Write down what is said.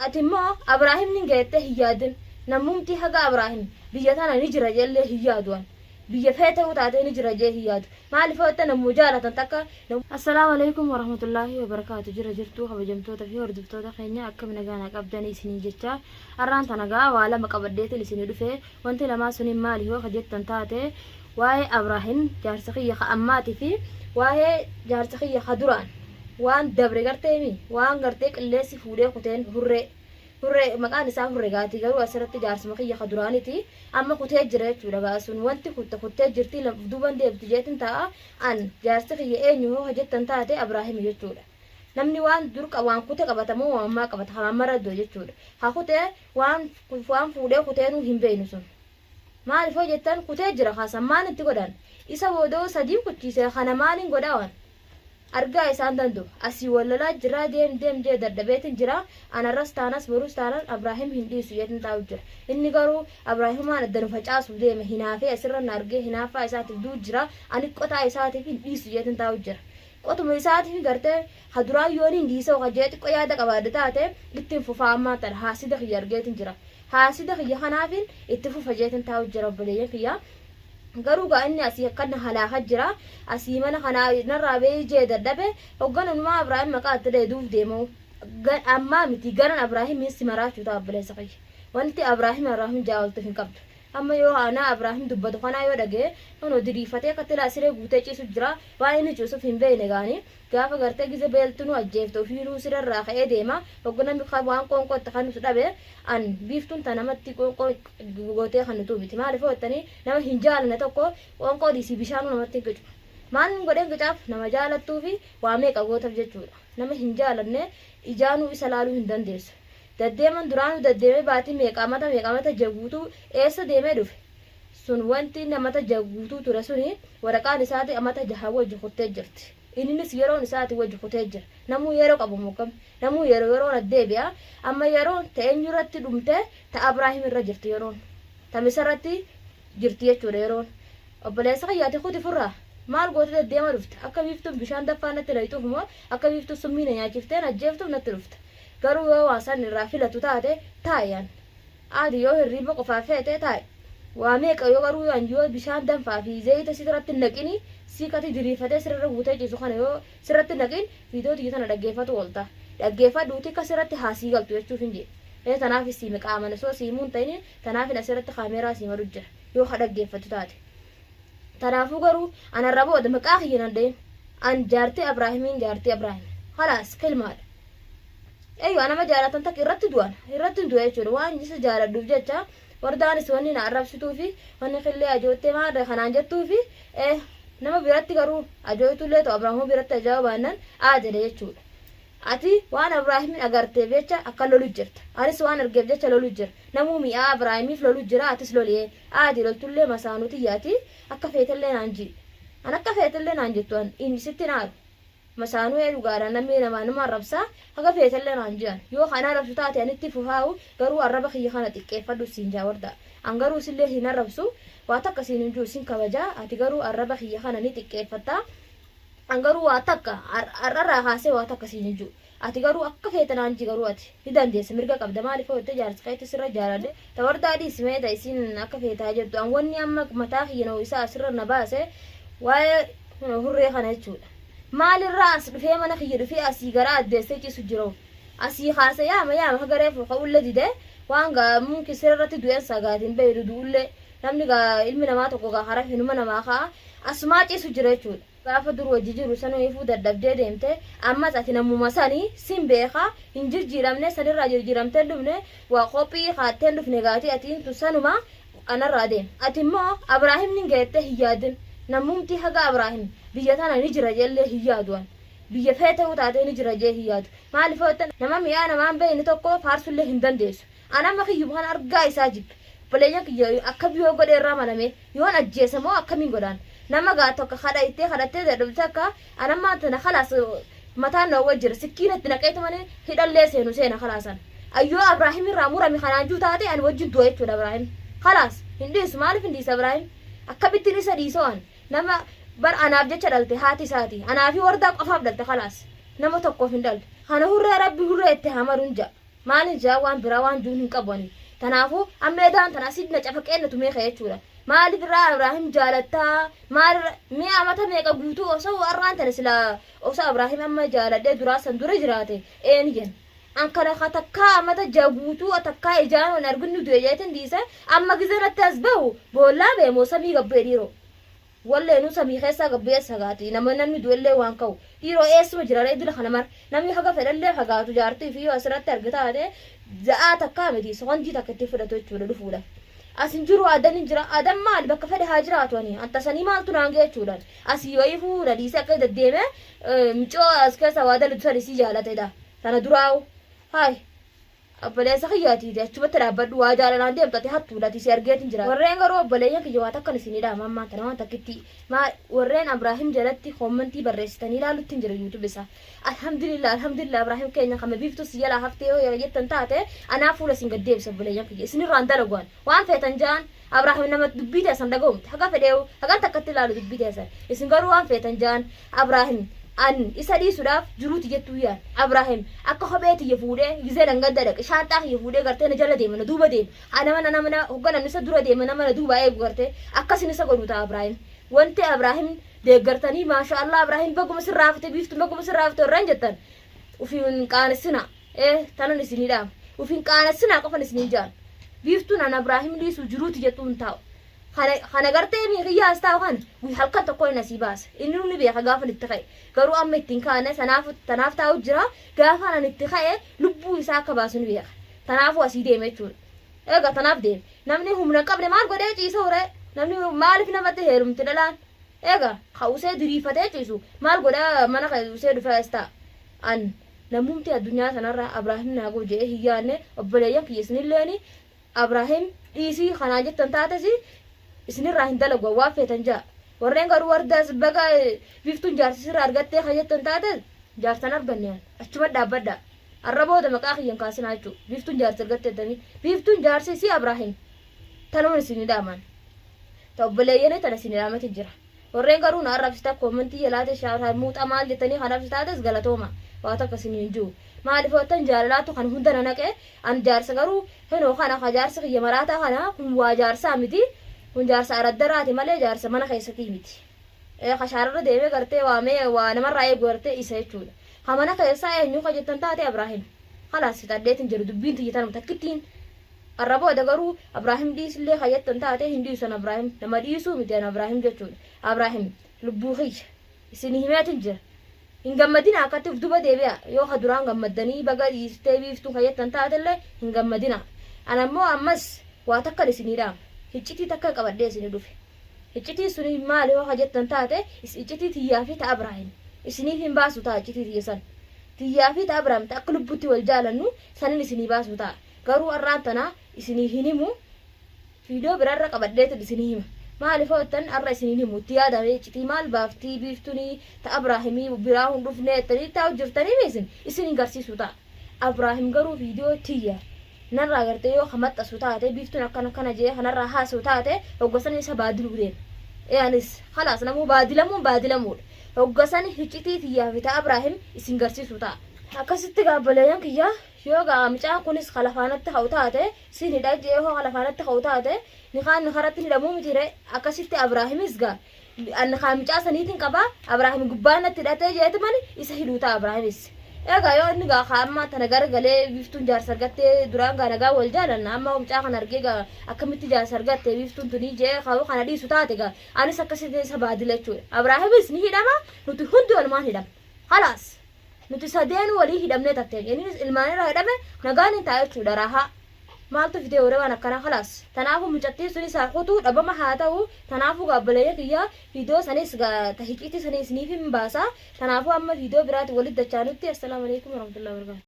Ati immoo Abraahim nin geette hin yaadin. Namumti haga Abraahim biyya tana ni jira jeellee hin yaadu an. Biyya feetehu taatee ni jira jee hin yaadu. Maaliif yoo jette namuma jaalatan takka. Assalaamu Aleykum Warahmatullaahi Wabarakaatu Jira jirtuu kabajamtoota fi hordoftoota keenya, akkam nagaa na qabdanii isiniin jecha. Arraan tana gaa waa lama qabadheetiin isinii dhufe. Wanti lamaa suniin maali yoo ka jettan taate, waa'ee Abraahim jaarsa kiyya ka ammaati fi waa'ee jaarsa kiyya ka duraan waan dabre garteemi, waan gartee qilleessi fuudhee kuteen. Hurree, Hurree, maqaan isaa Hurre gaati, garuu asirratti jaarsuma kiyya ka duraaniti amma kutee jira jechuudha. Gaa sun wanti kutte kuttee jirti, duuban deebiti jeetin taa'a an. Jaarsi kiyya eenyu hoo ka jettan taate, Abraahimi jechuudha. Namni waan dur waan kute qabata moo waan ammaa qabata? Kan ammarra du'e jechuudha. Ka kute waan fuudhee kuteenuu hin beeynu. Sun maaliif hoo jettan, kutee jira. Kaasan maal itti godhan? Isa booda'uu sadii kuchiise kana maaliin godhaa? Waan argaa isaan danda'u asii wal lolaa jira. Deem deem jee dadhabeetin jira. Anarras taanas borus taanan Abraahim hin dhiisu jeetin taa'u jira. Inni garuu Abraahimumaan adda nu facaasuuf deeme. Hinaafee asirra na argee hinaaffaa isaatiif duu jira. Ani qotaa isaatiif hin dhiisu jeetin taa'u jira. Qotuma isaatiif gartee ha duraan yoon hin dhiisoo ka jee xiqqoo yaada qabaadde taate, ittiin fufaa. Ammaa tana haasida kiyya argeetin jira. Haasida kiyya kanaafin itti fufa jeetin taa'u jira. Obboleeyyan kiyya, garuu gaa inni asii akkana halaaka jira. Asii mana kanaa narraa ba'ee jee dadhabe. Hogganumaa Abraahim maqaa itti dha'e duuf deemu ammaa miti. Garan Abraahimiin si maraachuu ta'a. Obboleessa kiyya, wanti Abraahim Abraahim jaawaltuuf hin qabdu. Amma yoo anaa Abraahim dubbatu kanaa yoo dhaga'e, kunoo diriirfatee akka tilaa siree guutee ciisu jira. Waan inni ciisuuf hin beekne. Gaanii gaafa gartee gize beeltu nu ajjeefte, ofiinuu sirarraa ka'ee deema. Hogga namni waan qoonqoo itti kannus dhabe, an Biiftuun ta namatti qoonqoo gootee kannutuu miti. Maaliif yoo jettanii, nama hin jaalanne tokko qoonqoo dhiisii bishaanuu namatti hin qicu. Maal godheen qicaaf? Nama jaalattuu fi waa meeqa gootaaf jechuudha. Nama hin jaalanne ijaanuu isa laaluu hin dandeessu. Daddeeman duraanuu daddeemee baatii meeqa, amata meeqa, amata jaguutuu eessa deemee dhufe? Sun wanti inni amata jaguutuu ture suni waraqaan isaati amata jaha wajji kuttee jirti. Inninis yeroon isaati wajji kutee jira. Namuu yeroo qabu moggam, namuu yeroo yeroon addeebi'a. Amma yeroon ta eenyu irratti dhumte? Ta Abraahim irra jirti. Yeroon ta irratti jirti jechuudha yeroon. Obboleessa kiyyaati, kuti furraa maal goote deddeema dhufte? Akka Biiftuun bishaan daffaa natti layxuuf moo akka Biiftuun summii na nyaachiftee na ajjeeftuuf natti dhufte? Garuu yoo waa san irraa filatu taate, taa'i. An aadi yoo hirriiba qofaaf feete, taa'i. Waa meeqa yoo garuu an yoo bishaan danfaa fi zayita sirratti hin naqini, siikati diriirfatee sirra guutee ciisu kana yoo sirratti hin naqin, viidiyoo tiyya tana dhaggeeffatu oolta. Dhaggeeffadhuuti akka sirratti haasii galtu jechuuf hin jee. Ee, tanaaf siime qaaman osoo siimuu hin ta'in, tanaafin asirratti kaameeraa sii maru jira yoo ka dhaggeeffatu taate. Tanaafuu garuu anarra booda maqaa kiyya nan dhayin. An jaartii Abraahimiin, jaartii Abraahim khalaas kilmaadha. Eeyyo, nama jaalatan takka irratti du'an irratti hin du'a jechuudha. Waan isa jaaladhuuf jecha wardaanis wanni na arrabsituufi wanni killee ajoottee maadha kanaan jettuufi. Nama biratti garuu ajooytullee ta'u, Abrahaamuu biratti ajaa'uu baannan aadedha jechuudha. Ati waan Abraahimin agarteef jecha akka lolu jirta. Anis waan argeef jecha lolu jira. Namuu mi'aa Abrahaamiif lolu jira. Atis loli'ee aadi loltullee masaanuu tiyyaati. Akka feetellee naan ji'i. An akka feetellee naan jettu, an inni sitti naaru. Masaanuu ee dhugaadha, namni namaa nama arrabsaa. Haga feetellee naan ji'an. Yoo kan arrabsu taate anitti fufaa'u, garuu arraba kiyya kana xiqqeeffadhu siin jaa wardaa. An garuu sillee hin arrabsu. Waa takka siin hin jiru, sin kabajaa. Ati garuu arraba kiyya kana ni xiqqeeffatta. An garuu waa takka har'arraa kaasee waa takka siin hin jiru. Ati garuu akka feete naan ji. Garuu ati ni dandeessa, mirga qabda. Maaliif yoo jette, jaarsa keetti sirra jaaladhe. Ta wardaa dhiisi mee, ta isiin akka feetaa jettu. An wanni amma mataa kiyya na isaa asirra na baase waa'ee Hurree kana jechuudha. Maalirraa as dhufee, mana kiyya dhufee asii garaa addeessee ciisu jiru? Asii kaase yaama yaama haga reefu ka'ullee dide. Waan gaa mumkin sirratti du'een sagaatiin beeydu du'ullee namni gaa ilmi namaa tokko gaa karaa hinuma namaa ka'a asumaa ciisu jira jechuudha. Gaafa dur wajji jiru sanuu ifuu dadhabdee deemte. Ammas ati namuma sani sin beeka, hin jirjiiramne. Sanirraa jirjiiramtee hin dhufne, waa qophii kaattee hin dhufne. Gaatii ati intu sanuma anarraa deem. Ati immoo Abraahim nin geette hin yaadin. Namumti haga Abraahim biyya tana ni jira jeellee hin yaadu an. Biyya feetehu taatee ni jira jee hin yaadu. Maaliif yoo jettan, nama mi'aa namaan beeyne tokko faarsullee hin dandeessu. An amma kiyyuma kana argaa isaa jibbe. Obboleeyyan kiyya, akkam yoo godhe irraa malame? Yoon ajjeese moo akkamiin godhaan? Nama gaa tokko kadhattee kadhattee dadhabde takka. An ammaa tana khalaas mataan na jira. Sikkiina itti naqeetu malee hidhallee seenu seena khalaasan. Ayyoo, Abraahim irraa murame kanaan jiru taate, ani wajjin du'a jechuudha. Abraahim khalaas hin dhiisu. Maaliif hin dhiisa Abraahim? Akkamittiin isa dhiisoo? An nama bar anaaf jecha dhalte haati isaati. Anaafi Wardaa qofaaf dhalte, khalaas nama tokkoof hin dhalte. Kana Hurree, Rabbi hurree itti haa maruun ja'a. Maalin jaa waan biraa waan juun hin qabu ani. Tanaafuu amma edaan tana asid na cafaqee na tumee ka'e jechuudha. Maaliif irraa Abraahim jaalattaa? Maalirra mee amata meeqa guutuu osoo arraan tana silaa osoo Abraahim amma jaaladhee duraa san dura jiraate een jen. An kana ka takkaa amata ja guutuu takkaa ijaan hin arginnu du'e jeetin dhiise amma gizee natti as bahu boollaa ba'e moo samii gad bu'e dhiiroo. Walleenuu samii keessaa gad bu'ee sagaati nama namni du'ellee waan ka'u dhiiroo eessuma jira ree dila kana mara namni haga fedhellee fagaatu jaartii fi yoo asirratti arge taate za'aa takkaa miti sekondii takka itti fudhatu jechuudha dhufuudhaaf. As hin jiru adan hin jira adan maali bakka fedhe haa jiraatu ani anta sanii maaltu naan ga'e jechuudhaan asii wayiifuu na dhiisee akka deddeeme micoo as keessa waa dalatu san isii jaalatedha tana duraa'u haay Obboleessa kiyya ati achumatti dhaabbadhu waa jaalalaan deemtu ati hattuudha ati si argeetin jira. Warreen garuu obboleeyyan kiyya waa takkan isinii dhaama ammaan tana waan takkitti maa warreen Abraahim jalatti koommantii barreessitanii ilaaluttin jira YouTube isaa. Alhamdulillah alhamdulillah Abraahim keenya kama biiftuu si jalaa haftee yoo jettan taate anaa fuula isin gad deebisa obboleeyyan kiyya isinirraan dalagu an waan feetan ja'an Abraahim nama dubbii teessan dhaga'u miti haga fedheewu hagan takkatti ilaalu dubbii teessan isin garuu waan feetan ja'an Abraahim an isa dhiisudhaaf jiruuti jettuu yaan Abraahim akka kophee tiyya fuudhee gizee dhangadda dhaqe shaanxaa kiyya fuudhee gartee na jala deema na duuba deema haa nama na nama na hogga namni isa dura deema nama na duuba eegu gartee akkasin isa godhu ta'a Abraahim wanti Abraahim deeggartanii maasha Allah Abraahim baguma sirraa hafte biiftu baguma sirraa hafte warreen jettan ufiin qaanessinaa ee tanan isinii dhaama ufiin qaanessinaa qofan isiniin jaan biiftuun an Abraahim dhiisuu jiruuti jettuu hin taa'u Kana kana gartee mi kiyyaas taa'u kana guyya halkan tokko inni asii baasa. Inni ni beeka gaafa itti ka'e. Garuu amma ittiin kaane sanaaf tanaaf taa'u jira. Gaafa anan itti ka'e lubbuu isaa akka baasu ni beeka. Tanaafuu asii deeme jechuudha. Egaa tanaaf deeme. Namni humna hin qabne maal godhee ciisa horee? Namni maaliif namatti heerumti dhalaan? Egaa ka usee diriifatee ciisu maal godhaa mana kee usee dhufee as taa'a. An namumti addunyaa tanarra Abraahim naa ga'u jedhee hin yaadne obboleeyyan kiyya isinilleeni Abraahim dhiisii kanaan jettan taatesi isinirraa hin dalagu waan feetan ja'a. Warreen garuu wardaas baga biiftuun jaarsa sirraa argattee kan jettan taates jaarsan arganne an achuma dhaabbadha. Arra booda maqaa kiyyan kaasinaa jechuudha. Biiftuun jaarsa argatte jettanii. Biiftuun jaarsi isii Abraahim. Tanuun isinii dhaaman. Ta obboleeyyanii tana isinii dhaamati jira. Warreen garuu na arrabsitan koomentii jalaate shaarmuuxa maal jettanii kan arrabsi taates galatooma waa takka isin hin jiru. Maaliif wattan jaalalaatu kan hunda na naqe an jaarsa garuu hinoo kana ka jaarsi kiyya maraataa kana kun waa jaarsaa miti kun jaarsa araddaraati malee jaarsa mana keessatii miti. Ka shaararra deemee gartee waa mee waa namarraa eegu gartee isa jechuudha. Ka mana keessaa eenyu ka jettan taate Abraahim. Kalaas fixadheetin jedhu dubbiin tiyya tanuma takkittiin. Arra booda garuu Abraahim dhiisillee ka jettan taate hin dhiisu an Abraahim nama dhiisuu miti an Abraahim jechuudha. Abraahim lubbuu kiyya isinii himeetin jira. Hin gammadinaa akkatti uf duba deebi'a yoo ka duraan gammaddanii baga dhiistee biiftuun ka jettan taatellee hin gammadinaa. An ammoo ammas waa takkan isinii dhaama. Hiccitii takkan qabadhee isinii dhufe. Hiccitiin suni maali yoo ka jettan taate iccitii tiyyaa fi ta Abraahim. Isiniif hin baasu ta'a iccitii tiyya san. Tiyyaa fi ta Abraahim ta akka lubbutti wal jaalannu sanin isinii baasu ta'a. Garuu arraan tana isinii hin himu Viidiyoo biraarra qabadheetin isinii hima. Maaliif hoo jettan arra isin hin himu. Itti yaada mee iccitii maal baaftii biiftunii ta Abraahimii biraa hun dhufnee jettanii taa'u jirtanii mee isin isin hin garsiisu ta'a. Abraahim garuu viidiyoo tiyya narraa gartee yoo ka maxxasu taate biiftuun akkana akkana jee kanarraa haasa'u taate hogga san isa baadiluu deema. Ee anis kalaas namuu baadilamuun baadilamuudha. Hogga san hiccitii tiyyaa fi ta Abraahim isin garsiisu ta'a. Akkasitti gaa obboleeyyan kiyya yoo gaa mucaan kunis ka lafaanatti ka'u taate sin hidha je'ee hoo ka lafaanatti ka'u taate nikaan nikaratti hin hidhamuu miti ree akkasitti Abraahimis gaa an nikaa mucaa saniitin qaba Abraahim gubbaa natti hidhatee jeetimani isa hidhuu ta'a Abraahimis. Egaa yoo inni gaa ka amma tana gara galee biiftuun jaarsa argattee duraan gaa nagaa wal jaalanna amma mucaa kana argee gaa akkamitti jaarsa argatte biiftuun tunii je'ee ka kana dhiisu taate gaa anis akkasitti isa baadila jechuudha. Abraahimis ni hidhama nuti hundi walumaan hidhamna. Kalaas. Nuti sadeenuu walii hidhamnee takteen. Innis ilmaan irraa hidhame nagaan hin ta'a jechuudha raahaa. Maaltu fidee waree waan akkanaa kalaas. Tanaafuu mucattiin sunis haa kutu dhabama haa ta'u. Tanaafuu gaa obboleeyyan kiyya viidiyoo sanis gaa ta hiciitii sanis isiniif hin baasa. Tanaafuu amma viidiyoo biraatiin walitti dachaanutti assalaamu alaikum warahmatullahi wabarakatuh.